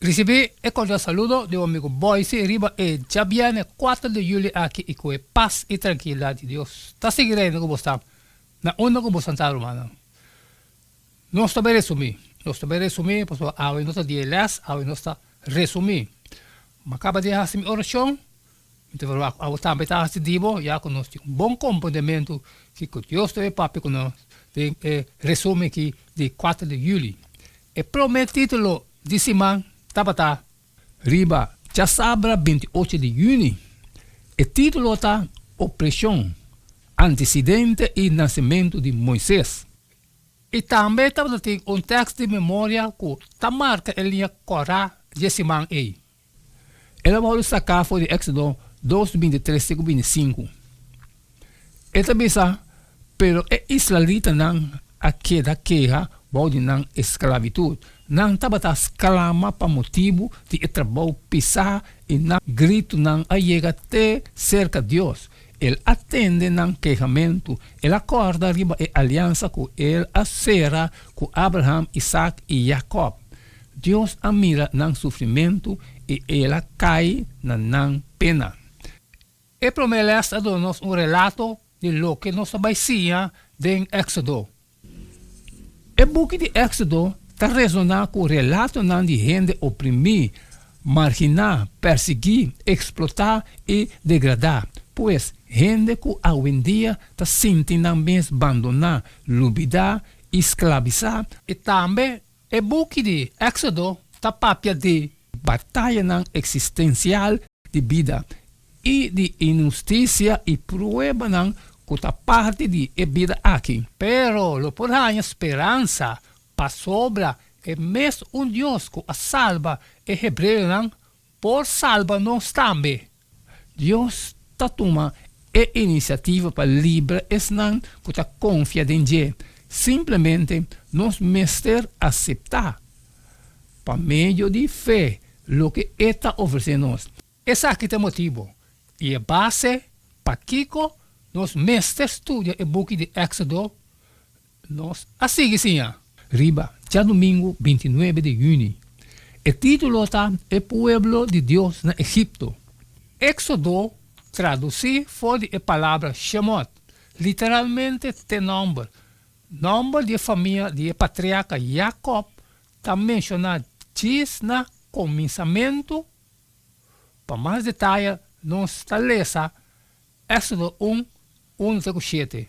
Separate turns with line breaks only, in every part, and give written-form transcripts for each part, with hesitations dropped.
Risibí e kordial saludo di bo amigu Boyce riba e djabièrnè kuater di yüli aki i ku e pas i trankilidat di Dios ta sigui reina ku bo sta na unda ku bo santá rumannan. Nos ta bai resumí, nos ta bai resumí pasobra awe no ta dia e lès, awe nos ta resumí. Mi a kaba di hasi mi orashon, mi ta verwagt ku abo tambe ta hasi di bo ya ku nos tin un bon komprendementu kiko Dios ta bai papia ku nos den e resumen aki di kuater di yüli. E promé título di siman tabata. Riba djasabra 28 di yüni. E título ta Opreshon, Antesidente i Nasementu di Moises. I tambe tabata tin un tèks di memoria ku ta marka e liña kòrá dje siman ei. El a wòrdu saká for di Éksodo dos 23 te ku 25. E ta bisa, Pero e israelitanan a keda keha bou di nan esklabitut. Nan tabata sklama pa motibu di e trabou pisá i nan gritunan a yega te serka Dios. El a tende nan kehamentu, el a kòrda riba e aliansa ku el a sera ku Abraham, Isak i Jakòb. Dios a mira nan sufrimentu i el a kai na nan pena. E promé lès a duna nos un relato di loke nos ta bai siña den Éksodo. E buki di Éksodo ta resoná ku relatonan di hende oprimí, marginá, persiguí, eksplotá i degradá. Pues, hende ku awendia ta sinti nan mes bandoná, lubidá i sklabisá. I tambe E buki di Éksodo ta papia di batayanan eksistensial di bida i di inhustisia i pruebanan ku ta parti di e bida aki. Pero lo por haña speransa pasobra e mes un Dios ku a salba e hebreonan por salba nos tambe. Dios ta tuma e inisiativa pa libra esnan ku ta konfia den dje. Simplemente nos mester aseptá, pa medio di fe, loke e ta ofresé nos. Esaki ta e motibu i e base pakiko nos mester studia e buki di Éksodo. Nos a sigui siña. Riba djadumingu 29 di yüni. E título ta E Pueblo di Dios na Egipto. Éksodo, tradusí for di e palabra Shemot, literalmente te nòmber. Nòmber di e famia di e patriarka Jakòb ta menshoná djis na kuminsamentu. Pa mas detaye nos ta lesa Éksodo un, unu te ku shete.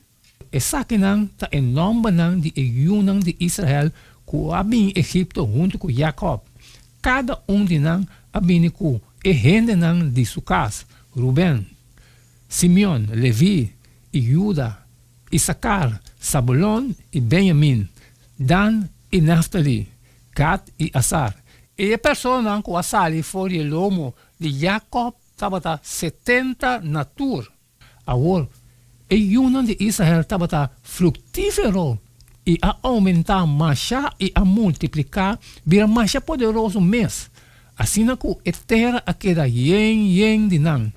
Esakinan ta e nòmbernan di e yunan di Israel ku a bini Egipto huntu ku Jakòb. Kada un di nan a bini ku e hendenan di su kas, Ruben, Simeon, Levi i Juda, Isakar, Sabulon i Benjamin, Dan i Naftali, Gad i Asar. E personanan ku a sali for di e lomo di Jakòb tabata 70 na tur. Awor, e yunan di Israel tabata fruktífero i a oumentá masha i a multipliká bira masha poderoso mes, asina ku e tera a keda yen yen di nan.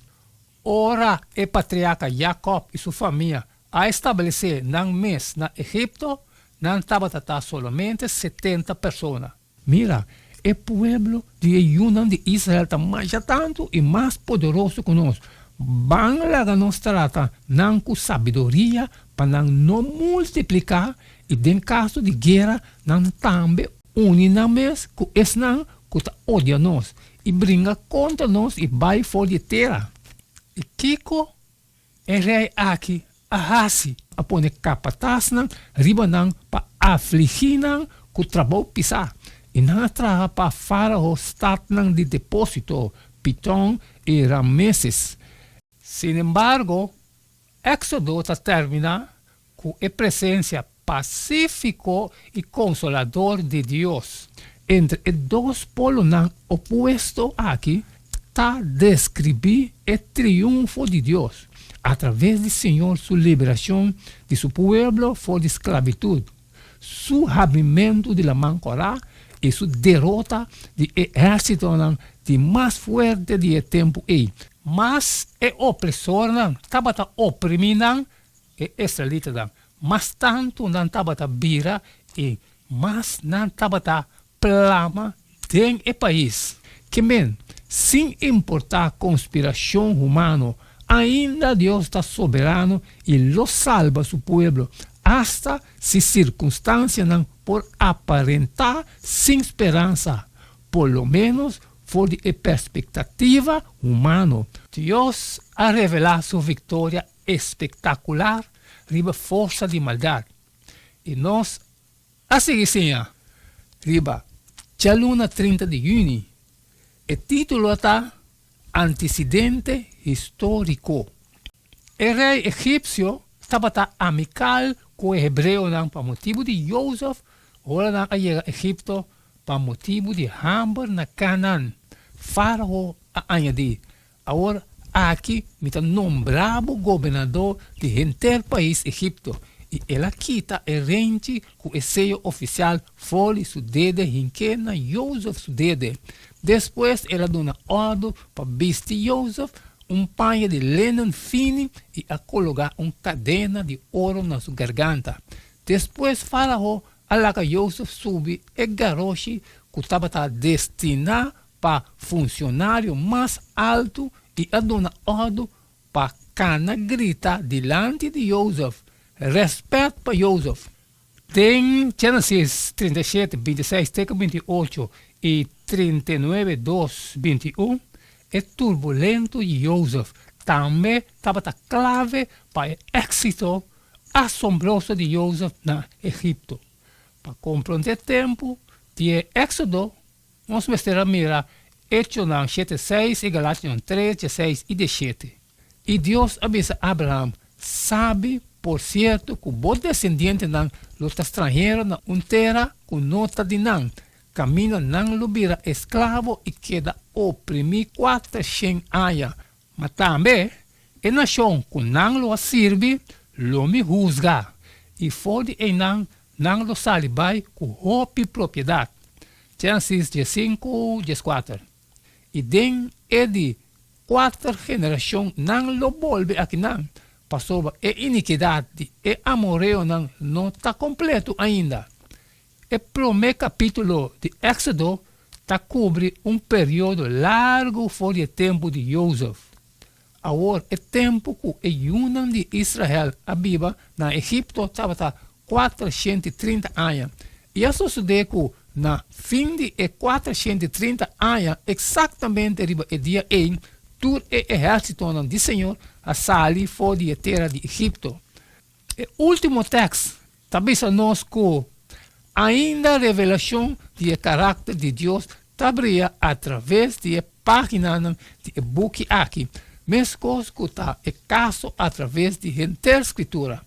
Ora e patriarka Jakòb i su famia a establesé nan mes na Egipto, nan tabata ta solamente 70 persona. Mira, e pueblo di e yunan di Israel ta masha tantu i mas poderoso ku nos. Ban laga nos trata nan ku sabiduria pa nan no multipliká i den kaso di guera nan tambe uni nan mes ku esnan ku ta odia nos i bringa kontra nos i bai for di e tera. I kiko E rei aki a hasi. A pone kapatasnan riba nan pa afligí nan ku trabou pisá, i nan a traha pa Fárao statnan di depósito, Piton i Rameses. Sinembargo, Éksodo ta terminá ku e presensia pasífiko i konsolador di Dios. Entre e dos polonan opuesto aki ta deskribí e triunfo di Dios atraves di Señor su liberashon di su pueblo for di sklabitut, su habrimentu di Laman Kòrá i su derota di e ehérsitonan di mas fuerte di e tempu ei. Mas e opresornan tabata oprimí nan, E israelitanan, mas tantu nan tabata bira i mas nan tabata plama den e pais. Ke men, sin importá konspirashon humano, ainda Dios ta soberano i lo salba su pueblo, asta si sirkunstansianan por aparentá sin speransa, por lo ménos for di e perspektativa humano. Dios a revelá su viktoria espektakular riba forsa di maldat, i nos a sigui siña riba djaluna 30 di yüni. E título ta Antesedente Históriko. E rei egipsio tabata amikal ku e hebreonan pa motibu di Jozef ora nan a yega Egipto pa motibu di hamber na Kanan. Fárao a añadí, Awor aki mi ta nombra bo gobernadó di henter pais Egipto. I el a kita e renchi ku e seyo ofisial for di su dede hink'é na Jozef su dede. Despues el a duna òrdu pa bisti Jozef un paña di lenen fini i a kologá un kadena di oro na su garganta. Despues Fárao a laga Jozef subi e garoshi ku tabata destiná pa funcionario mas altu i a duna òrdu pa kana grita dilanti di Jozef, Rèspèt pa Jozef! Den Génesis 37, 26 te ku 28 i 39, 2, 21, e turbulento di Jozef tambe tabata klave pa e éksito asombroso di Jozef na Egipto. Pa komprondé tempu di e Éksodo, Nos mester a mira Echonan shete seis i Galationan tres dieseis i dieshete. I Dios a bisa Abraham, Sabi por sierto ku bo desendientenan lo ta stranhero na un tera ku no ta di nan, kaminda nan lo bira esklabo i keda oprimí kuatershen aña. Ma tambe e nashon ku nan lo a sirbi lo mi husga, i for di einan nan lo sali bai ku hopi propiedat. Génesis diesinku, dieskuater. I den e di kuater generashon nan lo bolbe akinan, pasobra e inikidat di e amoreonan no ta kompletu ainda. E promé kapítulo di Éksodo ta kubri un periodo largu for di e tempu di Jozef. Awor e tempu ku e yunan di Israel a biba na Egipto tabata kuatrashent i trinta aña. I a sosodé ku na fin di e 430 aña, eksaktamente riba e dia ei, tur e ehérsitonan di Señor a sali for di e tera di Egipto. E último tekst ta bisa nos ku ainda revelashon di e karakter di Dios ta bria atraves di e páginanan di e buki aki, meskos ku ta e kaso atraves di henter Skritura.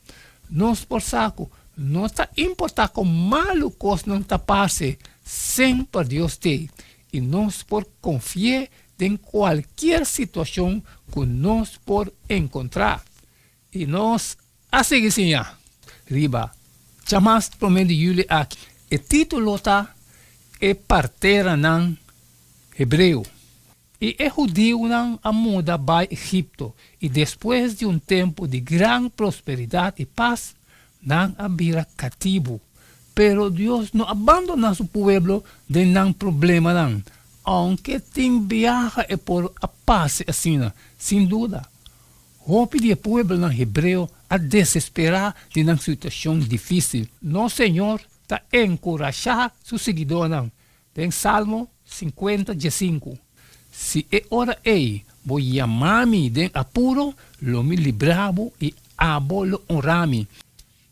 Nos por sa ku no ta importá kon malu kosnan ta parse, semper Dios t'ei, i nos por konfi'é den kualkier situashon ku nos por enkontrá. I nos a sigui siña riba djamars promé di yüli aki. E título ta E Parteranan Hebreo. I e hudiunan a muda bai Egipto, i despues di un tempu di gran prosperidat i pas, nan a bira katibu. Pero Dios no a bandoná su pueblo den nan problemanan, ounke tin biaha e por a pasa asina, sin duda. Hopi di e pueblonan hebreo a desesperá di nan situashon difísil. Nos Señor ta enkurashá su siguidónan den Salmo 50 diesinku, Si e ora ei bo yama mi den apuro, lo mi libra bo i abo lo onra mi.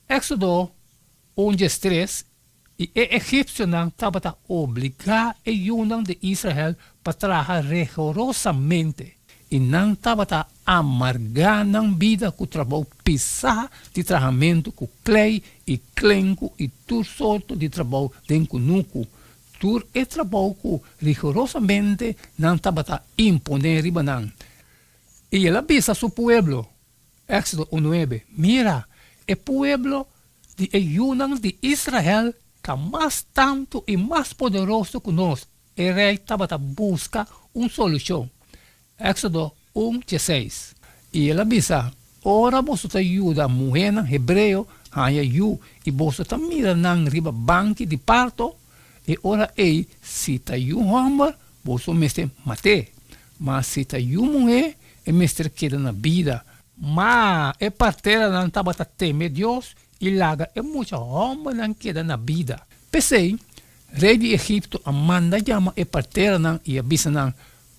Éksodo 1 13. I e egipsionan tabata obligá e yunan di Israel pa traha rigorosamente, i nan tabata amargá nan bida ku trabou pisá di trahamentu ku klei i klenku i tur sorto di trabou den kunuku, tur e trabou ku rigorosamente nan tabata imponé riba nan. I el a bisa su pueblo, Éksodo un nuebe, Mira, e pueblo di e yunan di Israel ta mas tantu i mas poderoso ku nos. E rei tabata buska un solushon. Éksodo un dieseis. I el a bisa, Ora boso ta yuda muhénan hebreo haña yu i boso ta mira nan riba banki di parto, e ora ei. Si ta yu hòmber, boso mester mat'é, ma si ta yu muhé, e mester keda na bida. Ma e parteranan tabata teme Dios i laga e mucha hòmbernan keda na bida. P'esei, rei di Egipto a manda yama e parteranan i a bisa nan,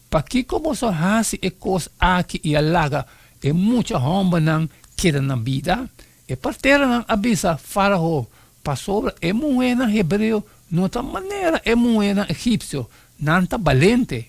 Pakiko boso a hasi e kos aki i a laga e mucha hòmbernan keda na bida? E parteranan a bisa Fárao, Pasobra e muhénan hebreo no ta manera e muhénan egipsio, nan ta balente,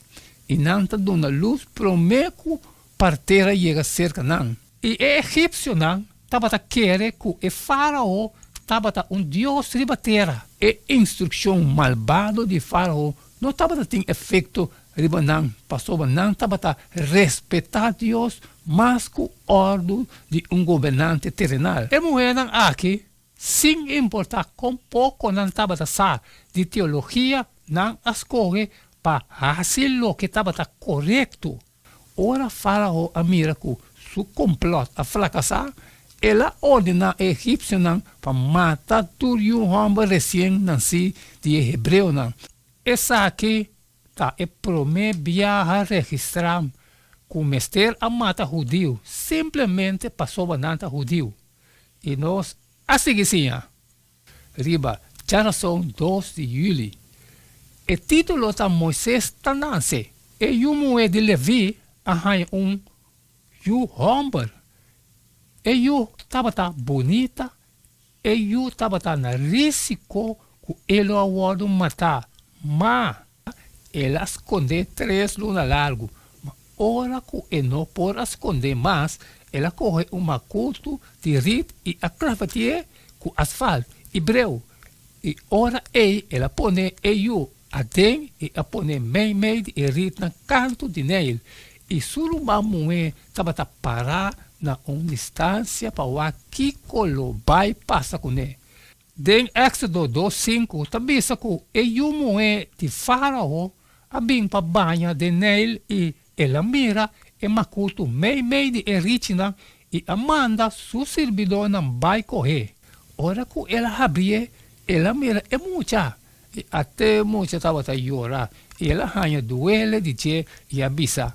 i nan ta duna lus promé ku partera yega serka nan. I e egipsionan tabata kere ku e Fárao tabata un dios riba tera. E instrukshon malbado di Fárao no tabata tin efekto riba nan, pasobra nan tabata respetá Dios mas ku òrdu di un gobernante terenal. E muhénan aki, sin importá kon poko nan tabata sa di teologia, nan a skohe pa hasi loke tabata korekto. Ora Fárao a mira ku su komplòt a frakasá, el a ordená e egipsionan pa mata tur yu hòmber resien nansí di e hebreonan. Esaki ta e promé biaha registrá ku mester a mata hudiu simplemente pasobra nan ta hudiu. I nos a sigui siña. Riba djarason dos di yüli. E título ta Moises ta nanse. E yu muhé di Leví a haña un yu hòmber. E yu tabata bunita, e yu tabata na rísiko ku e lo a wòrdu matá, ma el a skondé tres luna largu. Ma ora ku e no por a skondé mas, el a kohe un makutu di rit i a klafatié ku asfalt i breu. I ora ei el a pone e yu aden i a pone meimei di e ritnan kantu di Neil. I su ruman muhé tabata pará na un distansia pa wak kiko lo bai pasa kuné. Den Éksodo dos sinku ta bisa ku e yu muhé di Fárao a bin pa baña den Neil i el a mira e makutu meimei di e richinan i a manda su sirbidónan bai koh'é. Ora ku el a habrié, el a mira e mucha, i ate mucha tabata yora, i el a haña duele di dje i a bisa,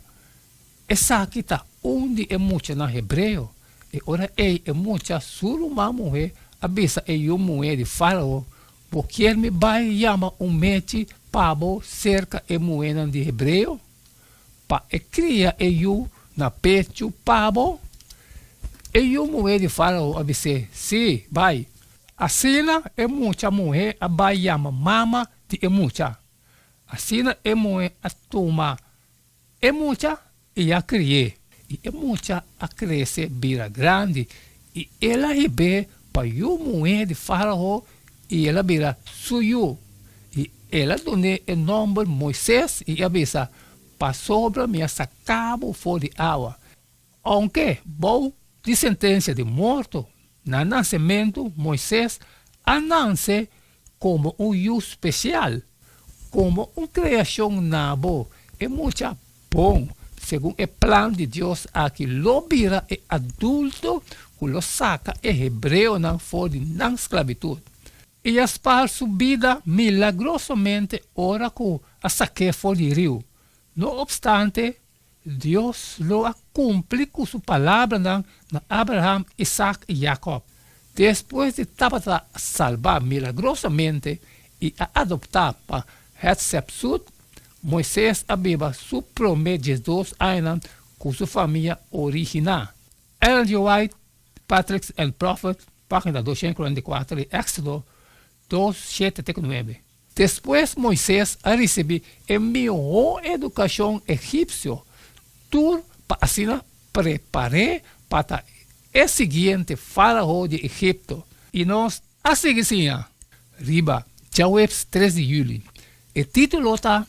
Esaki ta un di e muchanan hebreo. E ora ei e mucha su ruman muhé a bisa e yu muhé di Fárao, Bo kier mi bai yama un mechi pa bo serka e muhénan di hebreo, pa e kria e yu na pechu pa bo? E yu muhé di Fárao a bis'é, Sí, bai. Asina e mucha muhé a bai yama mama di e mucha. Asina e muhé a tuma E mucha i a kri'é, i e mucha a krese bira grandi, i el a hib'é pa yu muhé di Fárao, i el a bira su yu. I el a dun'é e nòmber Moises, i a bisa, Pasobra mi a saka bo for di awa. Ounke bou di sentensia di morto na nasementu, Moises a nanse komo un yu spesial, komo un kreashon nabo. E mucha bon, segun e plan di Dios aki lo bira e adulto ku lo saka e hebreonan for di nan sklabitut. I a spar su bida milagrosamente ora ku a sak'é for di riu. No opstante, Dios lo a kumpli ku su palabranan na Abraham, Isak i Jakòb. Despues di tabata salbá milagrosamente i a adoptá pa Hatshepsut, Moises a biba su promé diesdos añanan ku su famia originá. Ellen G. White, Patriarchs and Prophets, página 244 i Éxodo 2, 7 te ku 9. Despues Moises a risibí e mihó edukashon egipsio, tur pa asina prepar'é pa ta e siguiente fárao di Egipto. I nos a sigui siña riba djaweps tres di yüli. E título ta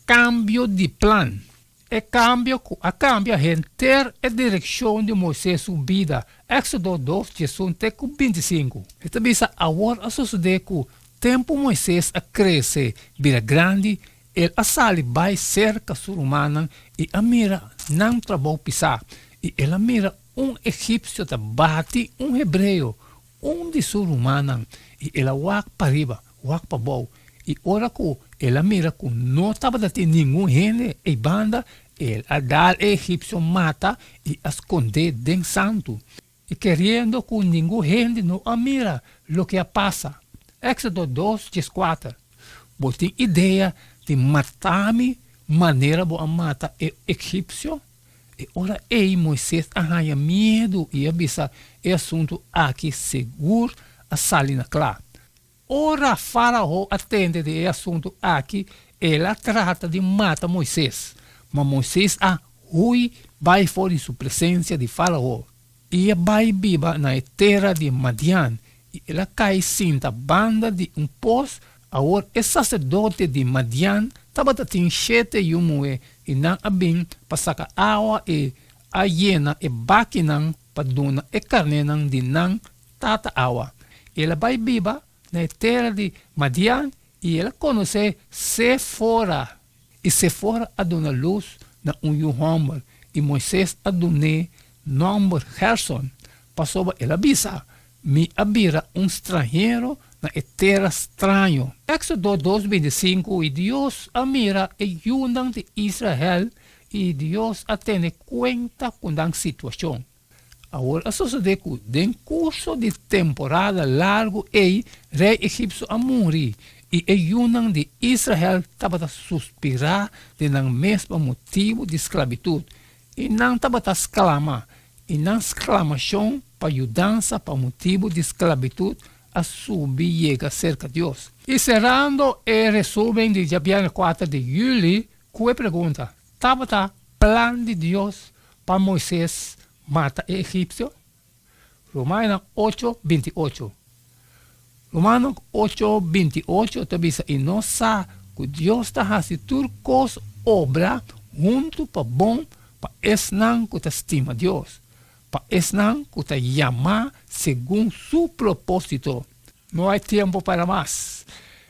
Kambio di Plan. E kambio ku a kambia henter e direkshon di Moises su bida, Éksodo dos, diesun te ku bintisinku. E ta bisa, Awor a sosodé ku tempu Moises a krese bira grandi, el a sali bai serka su rumannan i a mira nan trabou pisá, i el a mira un egipsio ta bati un hebreo, un di su rumannan, i el a wak pariba, wak pabou, i ora ku. El a mira ku no tabatin ningun hende eibanda, el a dal e egipsio mata i a skond'é den santu. I keriendo ku ningun hende no a mira loke a pasa. Éksodo dos, dieskuater. Bo tin idea di mata mi manera bo a mata e egipsio? E ora ei Moises a haña miedu i a bisa, E asuntu aki sigur a sali na kla. Ora Fárao a tende di e asuntu aki, el a trata di mata Moises. Ma Moises a hui bai for di su presensia di Fárao i a bai biba na e tera di Madian, i el a kai sinta banda di un pos. Awor e saserdote di Madian tabata tin shete yu muhé, i nan a bin pa saka awa i a yena e bakinan pa duna e karnénan di nan tata awa. El a bai biba na e tera di Madian i el a konosé Sefora. I Sefora a duna lus na un yu hòmber, i Moises a dun'é nòmber Gerson, pasobra el a bisa, Mi a bira un stranhero na e tera straño. Éksodo dos bintisinku I Dios a mira e yunan di Israel, i Dios a tene kuenta ku nan situashon. Awor a sosodé ku den kurso di temporada largu ei rei egipsio a muri, i e yunan di Israel tabata suspirá den nan mes pa motibu di sklabitut, i nan tabata sklama, i nan sklamashon pa yudansa pa motibu di sklabitut a subi yega serka Dios. I serando e resumen di djabièrnè kuater di yüli ku e pregunta, Tabata plan di Dios pa Moises mata e egipsio? Romanonan ocho, binti ocho. Romanonan ocho, binti ocho ta bisa, I nos sa ku Dios ta hasi tur kos obra huntu pa bon pa esnan ku ta stima Dios, pa esnan ku ta yamá segun su propósito. No hay tiempo para mas.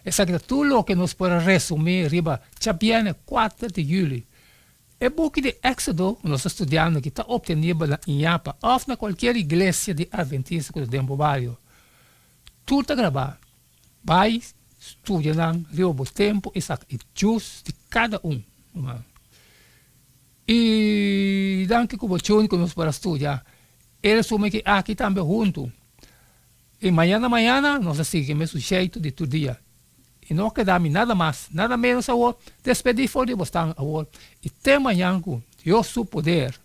Esaki ta tur loke nos por a resumí riba djabièrnè kuater di yüli. E buki di Éksodo ku nos ta studiando aki ta optenibel na IAPA òf na kualkier iglesia di Adventista ku ta den bo bario. Tur ta grabá. Bai studia nan riba bo tempu i saka e djus di kada un, ruman. I danki ku bo tune ku nos por a studia e resumen aki tambe huntu. I mañana mañana nos a sigui mesun sheitu di tur dia. I no a keda mi nada mas, nada menos awor, despedí for di bosnan awor i te mañan ku Dios su poder.